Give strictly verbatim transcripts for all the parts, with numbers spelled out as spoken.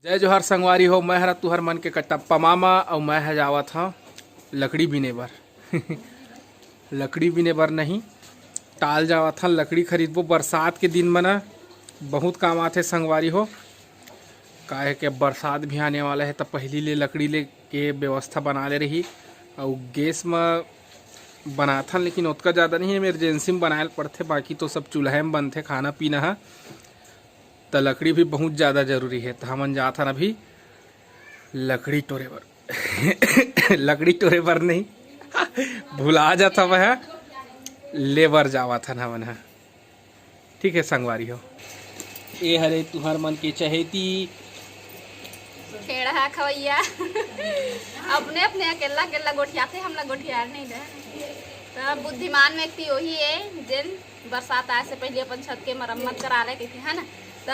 जय जोहार संगवारी हो, मैं हरा तुहर मन के कटप्पा मामा, अउ मैं ह जावत हव लकड़ी बिने बर। लकड़ी बिने बर नहीं, टाल जावत हन, लकड़ी खरीदबो। बरसात के दिन म ना बहुत काम आथे संगवारी हो, काहे के बरसात भी आने वाला हे, त पहिली ले लकड़ी ले के व्यवस्था बना ले रही। अउ गैस म बनाथन, लेकिन ओतका ज़्यादा नहीं, इमरजेंसी म बनाए ल पड़थे, बाकी तो सब चूल्हा म बनथे खाना पीना ह। त लकड़ी भी बहुत ज़्यादा जरूरी हे, त हमन जात हन अभी लकड़ी टोरे बर। लकड़ी टोरे बर नहीं, भुला जात हवय, ले बर जावत हन हमन ह। ठीक है संगवारी हो, ए हरे तुहर मन के चहेती। खेड़हा खवैया। अपने अपने अकेला अकेला गोठियाथे, हमला गोठियार नहीं दे। त बुद्धिमान व्यक्ति वही है जेन बरसात आए से पहले अपन छत के मरम्मत करा ले कहिथे, है ना? त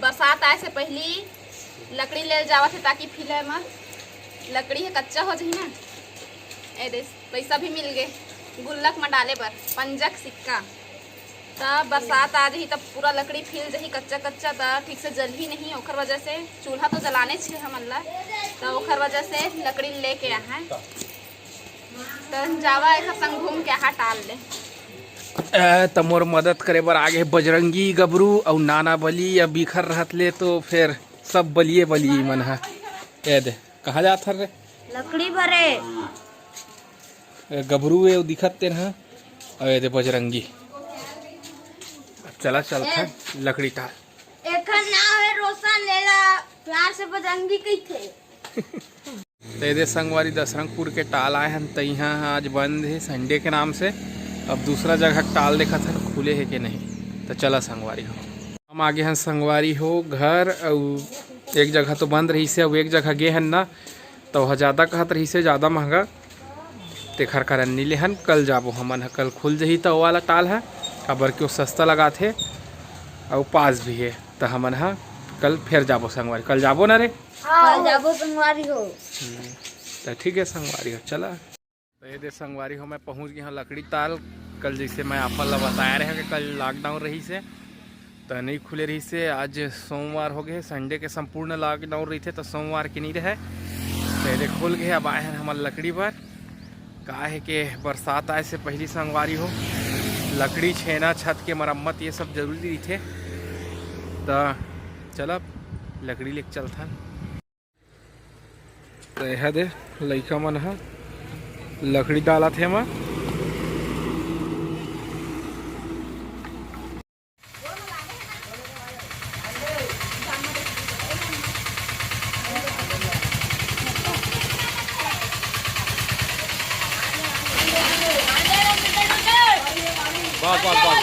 बरसात आए से पहली लकड़ी ले जावत है, ताकि फिले म लकड़ी ह कच्चा हो जाही ना। ए दे, पैसा भी मिल गे गुल्लक म डाले बर, पंजक सिक्का। त बरसात आ जाही, तब पूरा लकड़ी फिल जाही कच्चा कच्चा, त ठीक से जलही नहीं। ओखर वजह से चूल्हा तो जलाने छे हमन ला, त ओखर वजह से लकड़ी लेके आए हैं। त जावा एक संग घूम के आहा टाल ले। ए, त मोर मदद करे बर आगे बजरंगी गबरू अउ नाना बली या बिखर रहत ले तो फिर सब बलिए बली मन ह। ए दे, कहाँ जात हर रे? लकड़ी भरे। ए, गबरू ए दिखत तेन ह। अउ ए दे बजरंगी। अब चला चलथन लकड़ी टाल। एखर नाव है रोशन, लेला प्यार से बजरंगी कहिथे। त ए दे संगवारी दसरंगपुर के टाल आए हन, त इहाँ आज बंद हे संडे के नाम से। अब दूसरा जगह टाल देखत हन खुले हे के नहीं। त चला संगवारी हो, हम आगे हन संगवारी हो घर, अउ एक जगह तो बंद रहिसे, अउ एक जगह गे हन ना, त ओह जादा कहत रहिसे, जादा महंगा, तेखर कारण नी लेहन। कल जाबो हमन ह, कल खुल जही त ओ वाला टाल ह, काबर कि ओ सस्ता लगाथे अउ पास भी हे। त हमन ह कल फेर जाबो संगवारी, कल जाबो ना रे? हाँ, कल जाबो संगवारी हो। हम्म, त ठीक है संगवारी हो, चला। त ये दे संगवारी हो, मैं पहुंच गया हूँ लकड़ी टाल। कल जैसे मैं आप मन ला बताया रहे कि कल लॉकडाउन रहिसे, त नहीं खुले रहिसे। आज सोमवार हो गए, संडे के संपूर्ण लॉकडाउन रहिथे, त सोमवार के नहीं रहे। त ये दे खुल गए, अब आए हैं हमन लकड़ी बर। का है के बरसात आए से पहली संगवारी हो, लकड़ी छेना, छत के मरम्मत, ये सब जरूरी रहिथे। त चल अब लकड़ी लेके चलथन। त एहा दे लइका मन ह लकड़ी डालत हे एमा। बस, बस, बस।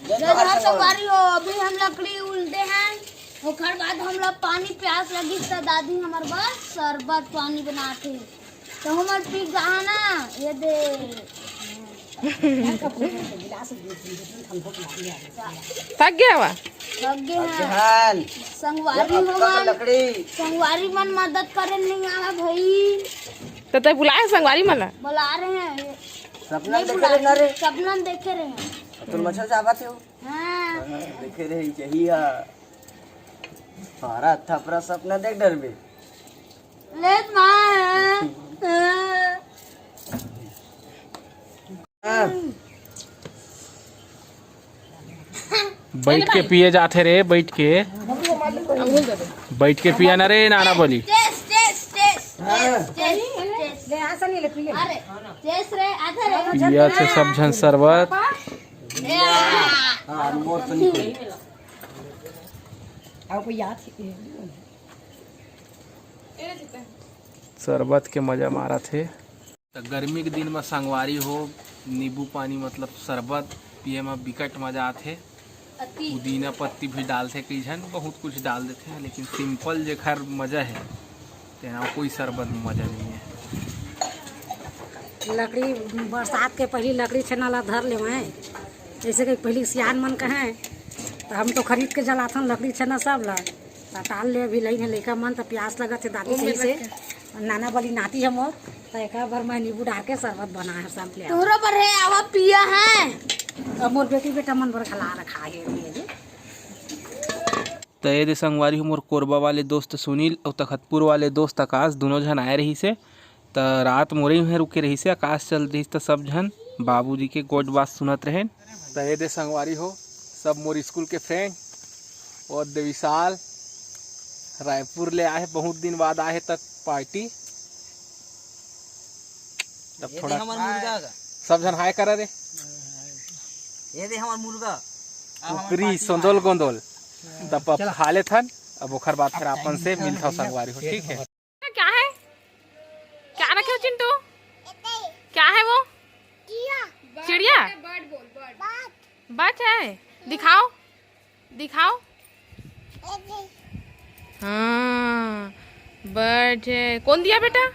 जय जोहार संगवारी हो, अभी हम लकड़ी उलदे हैं, ओकर बाद हमला पानी प्यास लगी त दादी हमर बर शरबत पानी बनाथे, त हमर पी गा ना, ये दे। थक गया वा? थक गए हैं। संगवारी हो मन, लकड़ी। संगवारी मन मदद करे नहीं आवा भाई। त तै बुलाए संगवारी मन ला? बुला रहे हैं। सपना नहीं देखे बुला रहे ना रे? सपना में देखे रहे हैं। अब तो मच्छर चाबत हे वो। हाँ। हाँ, देखे रहे, यही है। सारा थपरा सपना देख डरबे। ले माँ। हाँ। बैठ के पिए जाथे रे, बैठ के। बैठ के पिया ना रे, नाना बोली। Test, test, test, test, test, test. अरे, टेस्ट रे, आधा रे। पिया थे सब झन शरबत। हाँ, मोर तो नहीं। शरबत के मजा मारत हे। त गर्मी के दिन म संगवारी हो, नींबू पानी मतलब शरबत पिए म बिकट मजा आथे। अति। पुदीना पत्ती भी डालथे कई झन, बहुत कुछ डाल देथे, लेकिन सिंपल जेखर मजा हे, तेना कोई शरबत में मजा नहीं है। लकड़ी, बरसात के पहली लकड़ी छेना ला धर लेवं, जैसे कि पहली सियान मन कहें, त हम तो खरीद के जलाथन लकड़ी छेना सब ला। त टाल ले अभी लइन हे लइका मन, त प्यास लगत हे दादी सही से। नाना वाली नाती हे मोर, त एकर बर मैं नींबू डार के शरबत बनाए हव, सब ले। तोहरो बर हे, आवा पिया है। अब मोर बेटी बेटा मन बर घला रखा है ये जी। त ये दे संगवारी हो, मोर कोरबा वाले दोस्त सुनील अउ तखतपुर वाले दोस्त आकाश, दुनों झन आए रहिस हे। त रात मोरे इहें रुके रहिस हे, आकाश चल दिस त सब झन बाबूजी के गोठ बात सुनत रहेन। त ये दे संगवारी हो, सब मोर स्कूल के फ्रेंड, और दे विशाल रायपुर ले आए हे, बहुत दिन बाद आए हे त पार्टी। तब ये थोड़ा दे हमर मुर्गा का। सब झन हाय करा रे। ये दे हमर मुर्गा। कुकरी, सोंदोल गोंदोल। तब अब खा लेथन, अब ओखर बाद फिर अपन से मिलथव संगवारी हो, ठीक है? क्या है? क्या रखे हो चिंटू? क्या है वो? चिड़िया? बर्ड बोल, बर्ड। बर्ड है? दिखाओ, दिखाओ। हाँ, बर्ड है। कौन दिया बेटा?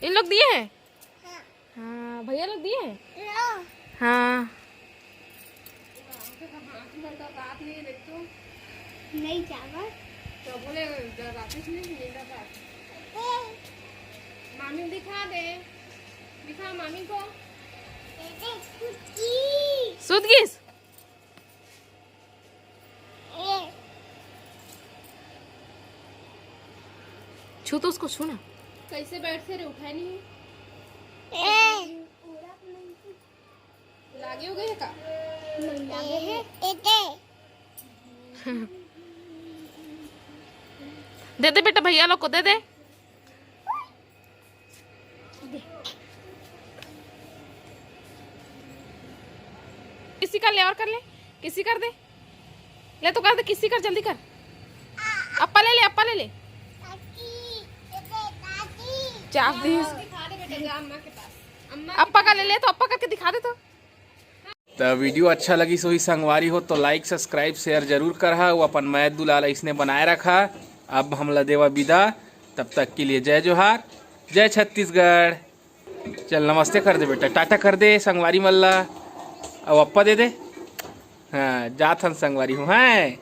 इन लोग दिए हैं? हाँ, भैया लोग दिए हैं? हाँ। नहीं चावल। तो बोले, जब वापस नहीं मिलेगा बात। मामी दिखा दे, दिखा मामी को। सुत गिस? छू तो उसको, छू ना। कैसे बैठ से रे, उठाए नहीं। लागे हो गए का? दे दे बेटा, भैया लोग को दे दे। किसी कर ले, और कर ले, किसी कर दे, ले तो कर दे, किसी कर, जल्दी कर। अप्पा ले ले, अप्पा ले ले। चाप दी। अप्पा का ले ले तो, अप्पा करके दिखा दे तो। त वीडियो अच्छा लगिस होही संगवारी हो तो like, subscribe, share जरूर करहा अउ अपन मया दुलार अइसने बनाए रखा। अब हमला देवा बिदा, तब तक के लिए जय जोहार, जय छत्तीसगढ़। चल नमस्ते कर दे बेटा, टाटा कर दे संगवारी मन ला, अउ अप्पा दे दे। हाँ, जात हन संगवारी हो, हैं।